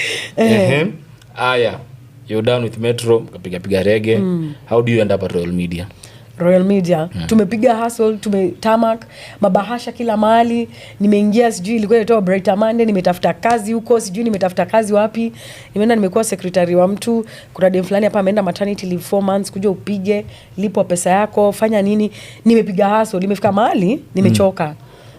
Ehe. Aya, you're done with Metro, kapiga piga reggae. How do you end up at Royal Media? Royal Media, tumepiga hustle, tumetamak mabahasha kila mahali. Nimeingia, sijui ilikuwa inaitwa Brighter Monday, nimetafuta kazi huko, sijui nimetafuta kazi wapi. Nimeenda, nimekuwa secretary wa mtu. Kuna dem fulani hapa ameenda maternity leave 4 months, kuja upige, lipwa pesa yako, fanya nini. Nimepiga hustle, nimefika mahali nimechoka.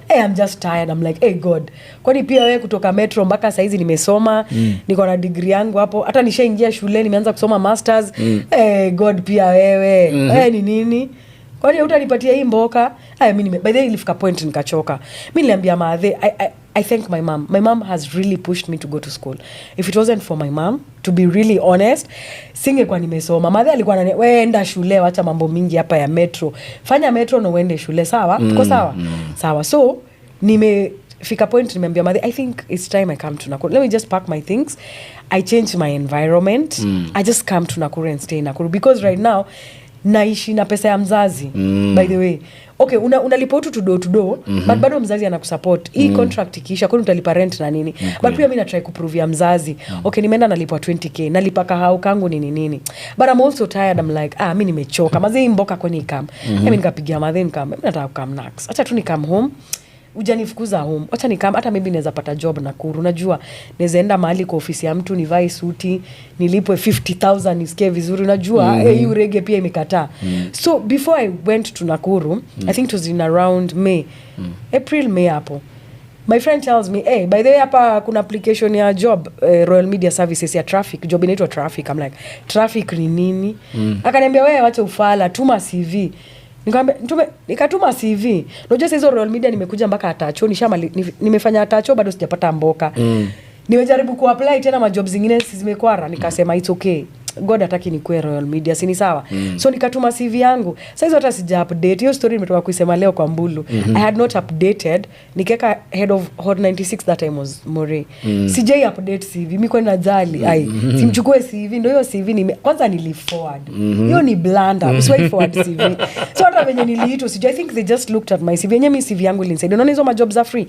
Hey, I'm just tired. I'm like, "Hey God, kwani pia wewe kutoka Metro mpaka saizi nimesoma, niko na degree yangu hapo, hata nishaingia shule, nimeanza kusoma masters. Hey God, pia wewe, hey, ni nini? Kwani utanipatia hii mboka?" Aya, mi by the way, ilifika point nikachoka. Mi niliambia maadhe, I thank my mom. My mom has really pushed me to go to school. If it wasn't for my mom, to be really honest, singekuwa nimesoma. Madhe alikuwa anani, "We enda shule, wacha mambo mingi hapa ya Metro. Fanya Metro na uende shule, sawa? Tuko sawa?" Sawa. So nimefika point nimeambia madhe, "I think it's time I come to Nakuru. Let me just pack my things. I change my environment. I just come to Nakuru and stay in Nakuru because right now naishi na pesa ya mzazi." By the way, okay, unalipa utu tudo tudo, but bado mzazi anakusupport. Hii contract ikiisha, kwani utalipa rent na nini? But pia mi natry kuprovia mzazi, okay, nimeenda nalipwa 20K, nalipa kahau kangu, nini nini, but I'm also tired. I'm like, "Ah, mi nimechoka mazee, hii mboka kwani ikam." Mi nikapigia madhe, nikamwambia, "Mi nataka kukam Nax. Acha tu nikam home, ujanifukuza home, wacha nikam, hata maybe naweza pata job Nakuru. Unajua naweza enda mahali kwa ofisi ya mtu, nivae suti, nilipwe 50,000, nisikie vizuri. Unajua hii reggae pia imekataa." So before I went to Nakuru, I think it was in around May, April, May hapo, my friend tells me, "Hey, by the way, hapa kuna application ya job, Royal Media Services, ya traffic, job inaitwa traffic." I'm like, "Traffic ni nini?" Akaniambia, "Wewe wacha ufala, tuma CV." Nikamwambia, "Nitume?" Nikatuma CV. Unajua sasa hizo Royal Media nimekuja mpaka atacho, nimefanya atacho, bado sijapata mboka. Nimejaribu kuapply tena majob zingine, si zimekwara. Nikasema, "It's okay, God hataki nikuwe Royal Media, si ni sawa?" So nikatuma CV yangu. Saizi hata sija update hiyo story, nimetoka kuisema leo kwa Mbulu. I had not updated. Nikeka head of Hot 96, that time was More. Sijai update CV. Mi kwani najali? Ai, simchukue CV. Ndo hiyo CV kwanza niliforward. Hiyo ni blunder, usiwai forward CV. So hata venye niliitwa, sijui, I think they just looked at my CV. Yenyewe mi CV yangu ilinisaidia. Unaona hizo majob za free,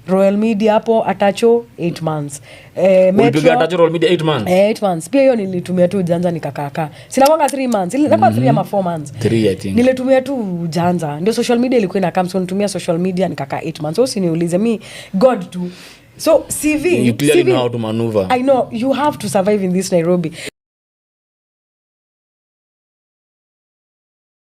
Royal Media hapo, atacho 8 months, Ulipiga Metro, atacho Royal Media 8 months? Eh, 8 months. Pia hiyo nilitumia tu ujanja, nikakaakaa. Sinakwanga 3 months, ilikuwa 3 ama 4 months. 3, I think. Nilitumia tu ujanja, ndio social media ilikuwa inakam, so nitumia social media, nikakaa 8 months. So usiniulize mi, God tu. So CV You clearly CV, know how to maneuver. I know you have to survive in this Nairobi.